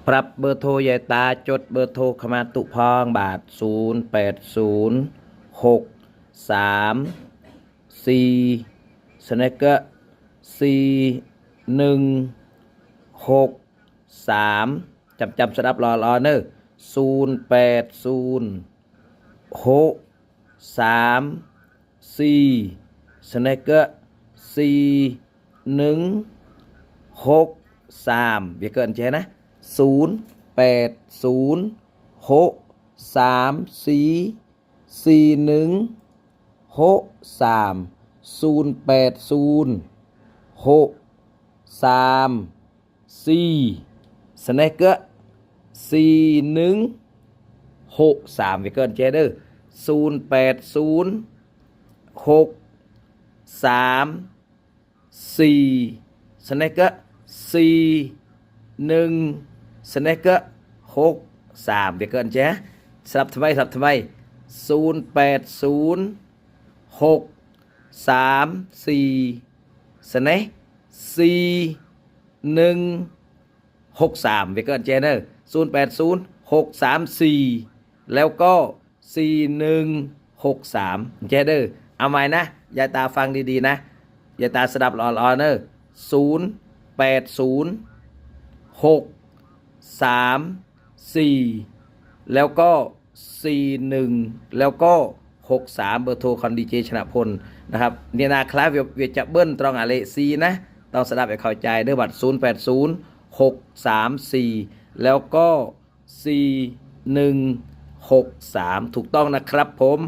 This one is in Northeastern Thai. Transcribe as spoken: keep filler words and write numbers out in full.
ប្រាប់เบอร์โทร ยายตา จดเบอร์โทรเข้ามาตุพองบาท ศูนย์แปดศูนย์ หกสามสี่ สแน็กเกอร์ สี่หนึ่งหกสาม จำจำสดับรอรอเนอ ศูนย์แปดศูนย์ หกสามสี่ สแน็กเกอร์ สี่หนึ่งหกสาม เวียกเกินใช่นะ ศูนย์แปดศูนย์ หกสามสี่ สี่หนึ่งหกสาม ศูนย์แปดศูนย์ หกสามสี่ สแน็กเกอร์ สี่หนึ่งหกสาม เวียกเกินใช่เด้อ ศูนย์แปดศูนย์ หกสามสี่ สแน็กเกอร์ สี่หนึ่ง สแน็กเกอร์ หกสาม เวียกเกินใช่ สลับทำไม สลับทำไม ศูนย์แปดศูนย์ หกสามสี่ สแน็ก สี่หนึ่งหกสาม เวียกเกินใช่เนอ ศูนย์แปดศูนย์ หกสามสี่ แล้วก็ สี่หนึ่งหกสาม ใช่เด้อ เอาใหม่นะ ยายตาฟังดีๆนะ ยายตาสดับรอรอเนอ ศูนย์แปดศูนย์ หกสามสี่ แล้วก็ สี่หนึ่ง แล้วก็ หกสาม เบอร์โทรของดีเจชนะพลนะครับ เนี่ยนะครับ เวียดจะเบิ้ลตรองอาเลซีนะ ต้องสดับให้เข้าใจเด้อบัตร ศูนย์แปดศูนย์ หกสามสี่ แล้วก็ สี่หนึ่งหกสาม ถูกต้องนะครับผม